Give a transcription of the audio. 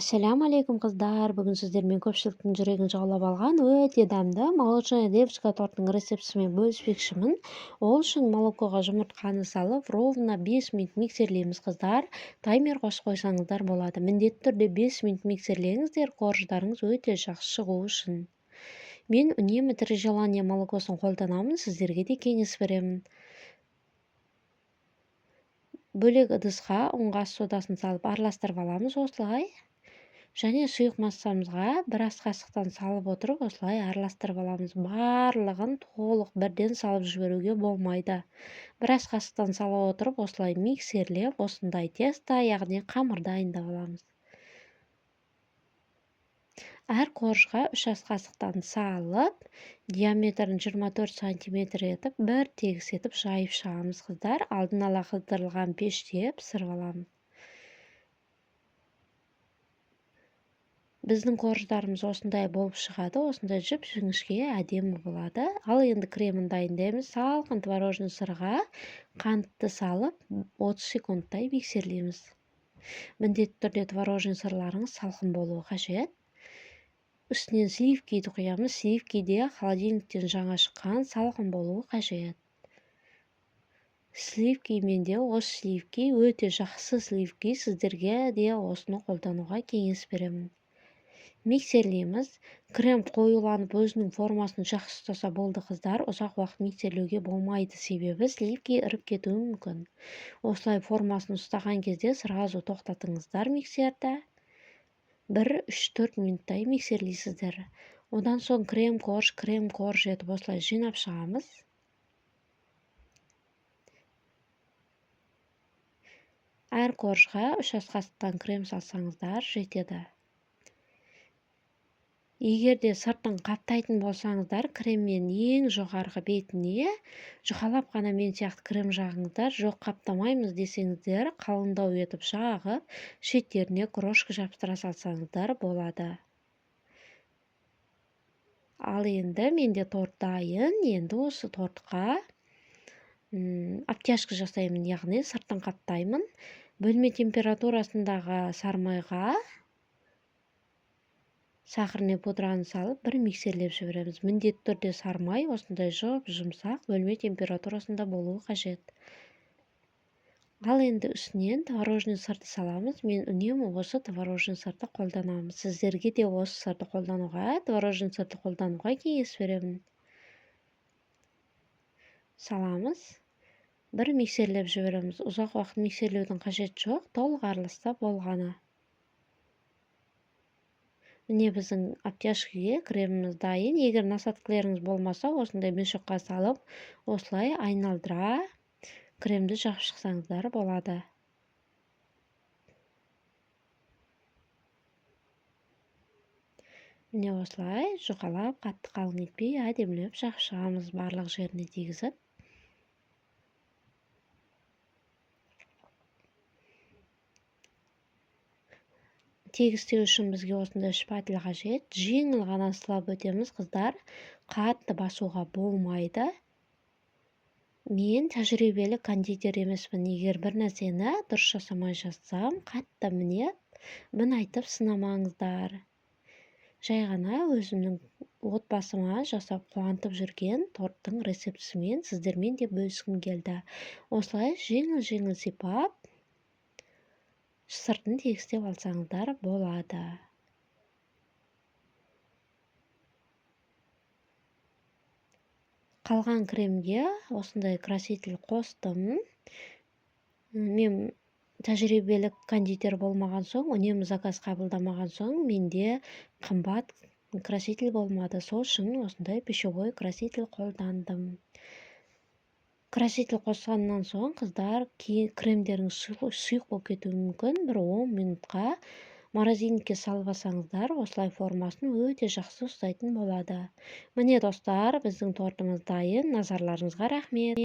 Ассаляму қыздар! Бүгін сіздермен көпшіліктің жүрегін жаулап алған өте дәмді молочная девочка тортының рецептісімен бөліспекшімін. Ол үшін молокоға жұмыртқаны салып, ровно 5 минут миксерлейміз, қыздар. Таймер қосып қойсаңыздар болады. Міндетті түрде 5 минут миксерлеңіздер, корждарыңыз өте жақсы шығу үшін. Мен үнемі Три желания молокосын қолданамын, сіздерге де кеңес беремін. Бөлек ыдысқа ұнға содасын салып араластырып аламыз осылай. Және сұйық массамызға бір ас қасықтан салып отырып осылай араластырып аламыз. Барлығын толық бірден салып жіберуге болмайды. Бір ас қасықтан сала отырып осылай миксерлеп, осындай тесто, яғни қамыр дайындап аламыз. Әр коржға 3 ас қасықтан салып, диаметрін 24 сантиметр етіп, бір тегіс етіп жайып шығамыз, қыздар. Алдын ала қыздырылған пеште пісіріп аламыз. Біздің корждарымыз осындай болып шығады, осындай жіп-жіңішке әдемі болады. Ал енді кремін дайындаймыз. Салқын творожный сырға қантты салып, 30 секундтай миксерлейміз. Міндетті түрде творожный сырларыңыз салқын болуы қажет. Үстінен сливкиді құямыз. Сливки де холодильниктен жаңа шыққан, салқын болуы қажет. Сливки менде осы сливки өте жақсы сливки, сіздерге де осыны қолдануға кеңес беремін. Миксерлейміз. Крем қоюланып өзінің формасын жақсы ұстаса болды, қыздар. Ұзақ уақыт миксерлеуге болмайды, себебі сливки іріп кетуі мүмкін. Осылай формасын ұстаған кезде сразу тоқтатыңыздар миксерді. 1-3-4 минуттай миксерлейсіздер. Одан соң крем корж, крем корж етіп осылай жинап шығамыз. Әр коржға 3 ас қасықтан крем салсаңыздар жетеді. Егер де сыртын қаптайтын болсаңыздар, креммен ең жоғарғы бетіне жұқалап қана мен сияқты крем жағыңыздар. Жоқ, қаптамаймыз десеңіздер, қалыңдау етіп жағып, шеттеріне крошка жабыстыра салсаңыздар болады. Ал енді менде торт дайын. Енді осы тортқа обтяжка жасаймын, яғни сыртын қаптаймын. Бөлме температурасындағы сармайға сахарный пудраны салып, бір миксерлеп жібереміз. Міндетті түрде сармай осындай жұп-жұмсақ бөлме температурасында болуы қажет. Ал енді үстінен творожный сырды саламыз. Мен үнемі осы творожный сырды қолданамын. Сіздерге де осы сырды қолдануға, творожный сырды қолдануға кеңес беремін. Саламыз. Бір миксерлеп жібереміз. Ұзақ уақыт миксерлеудің қажеті жоқ, толық араласса болғаны. Міне біздің обтяжкіге креміміз дайын. Егер насадкілеріңіз болмаса, осындай мешокқа салып, осылай айналдыра кремді жағып шықсаңыздар болады. Міне осылай жұқалап, қатты қалың етпей, әдемілеп жағып шығамыз барлық жеріне тигізіп. Тегістеу үшін бізге осындай шпатель қажет. Жеңіл ғана сылап өтеміз, қыздар. Қатты басуға болмайды. Мен тәжірибелі кондитер емеспін. Егер бір нәрсені дұрыс жасамай жатсам, қатты мінеп, мін айтып сынамаңыздар. Жай ғана өзімнің отбасыма жасап қуантып жүрген торттың рецептісімен сіздермен де бөліскім келді. Осылай жеңіл-жеңіл сипап, сыртын тегістеп алсаңыздар болады. Қалған кремге осындай краситель қостым. Мен тәжірибелі кондитер болмаған соң, үнемі заказ қабылдамаған соң, менде қымбат краситель болмады. Сол үшін осындай пищевой краситель қолдандым. Краситель қосқаннан соң, қыздар, кремдеріңіз сұйық болып кетуі мүмкін. Бір 10 минутқа морозильникке салып алсаңыздар, осылай формасын өте жақсы ұстайтын болады. Міне, достар, біздің тортымыз дайын. Назарларыңызға рахмет.